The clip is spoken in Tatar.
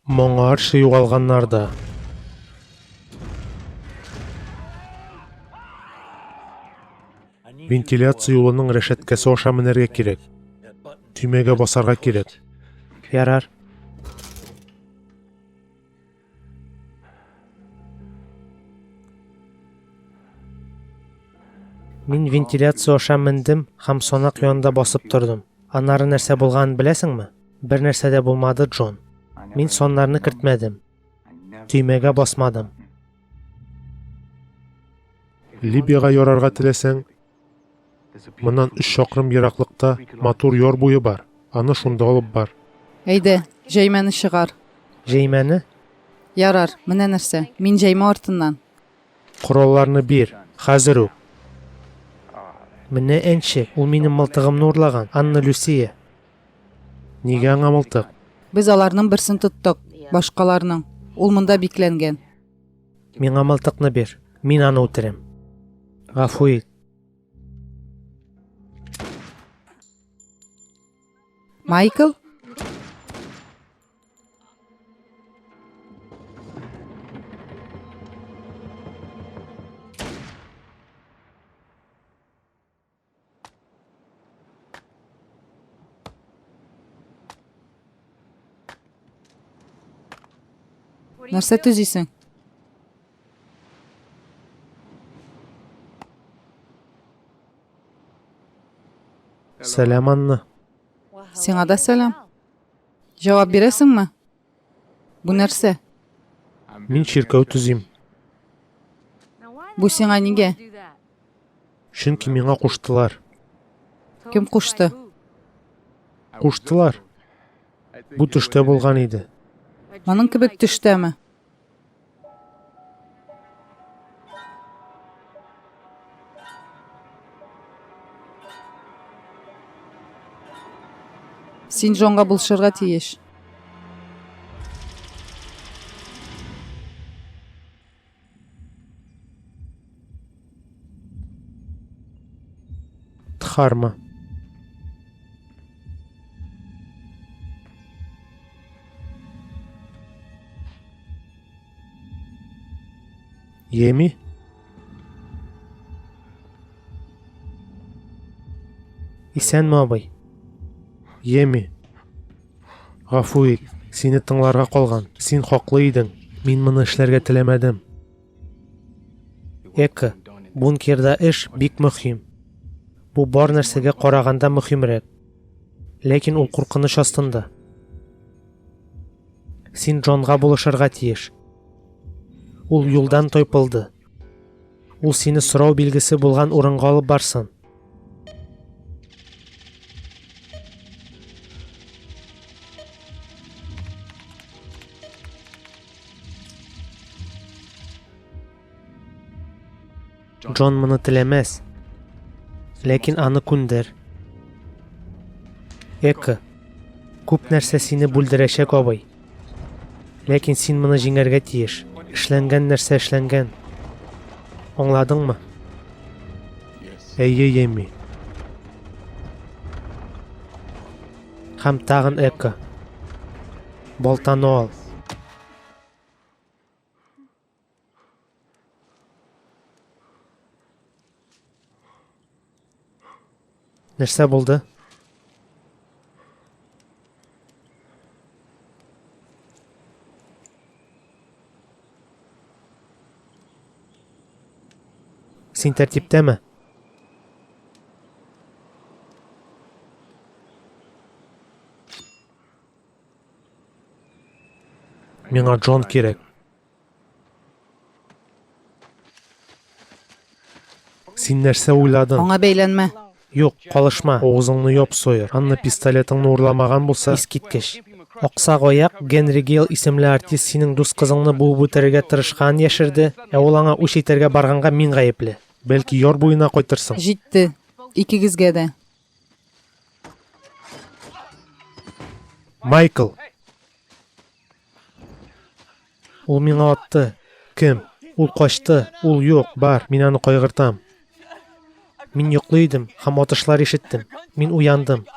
Моңарчы югалганнар да. Вентиляция юлының рәшәткәсе аша менәргә кирәк. Төймәгә басарга кирәк. Ярар. Мин вентиляция аша мендем һәм санак янында басып тордым. Аннары нәрсә булганын беләсеңме? Бер нәрсә дә булмады, Джон. Мин саннарны кертмәдем. Төймәгә басмадым. Либияга ярарга теләсәң, моннан өч чакрым ераклыкта матур яр буе бар. Аны шунда алып бар. Әйдә, җәймәне чыгар. Җәймәне? Ярар, менә нәрсә. Мин җәймә артыннан. Коралларны бир, хәзер үк. Менә әнче, ул минем мылтыгымны урлаган, Анна Люсия. Нигә аңа мылтык? Без аларның берсен тоттык, башкаларның. Ул монда бикләнгән. Миңа мылтыкны бир, мин аны үтерәм. Гафу ит. Майкл? Нәрсә төзисең? Сәлам, Анна. Сиңа да сәлам. Җавап бирәсеңме? Бу нәрсә? Мин чиркәү төзим. Бу сиңа нигә? Чөнки миңа куштылар. Кем кушты? Куштылар. Бу төштә булган иде. Моның кебек төштәме? Син Джонга булышырга тиеш. Дхарма. Еми? Исәнме, абый? Еми. Гафу ит, сине тыңларга калган. Син хаклы идең. Мин моны эшләргә теләмәдем. Эко, бункерда эш бик мөһим. Бу бар нәрсәгә караганда мөһимрәк. Ләкин ул куркыныч астында. Син Джонга булышырга тиеш. Ул юлдан тайпылды. Ул сине сорау билгесе булган урынга алып барсын. Джон моны теләмәс. Ләкин аны күндер. Эко, күп нәрсә сине бүлдерәчәк, абый. Ләкин син моны җиңәргә тиеш. Эшләнгән нәрсә эшләнгән. Аңладыңмы? Әйе, Еми. Һәм тагын Эко. Балтаны ал. Нәрсә булды? Син тәртиптәме? Миңа Джон кирәк. Син нәрсә уйладың? Аңа бәйләнмә. Юк, калышма. Авызыңны яп, Сойер. Анна пистолетыңны урламаган булса, Искиткеч. Аксак аяк Генри Гейл исемле артист синең дус кызыңны буып үтерергә тырышканын яшерде, ә ул аңа үч итәргә барганга мин гаепле. Бәлки, яр буена кайтырсың? Җитте. Икегезгә дә. Майкл! Ул миңа атты. Кем? Ул качты. Ул юк. Бар, мин аны кайгыртам. Мин йоклый идем һәм атышлар ишеттем. Мин уяндым.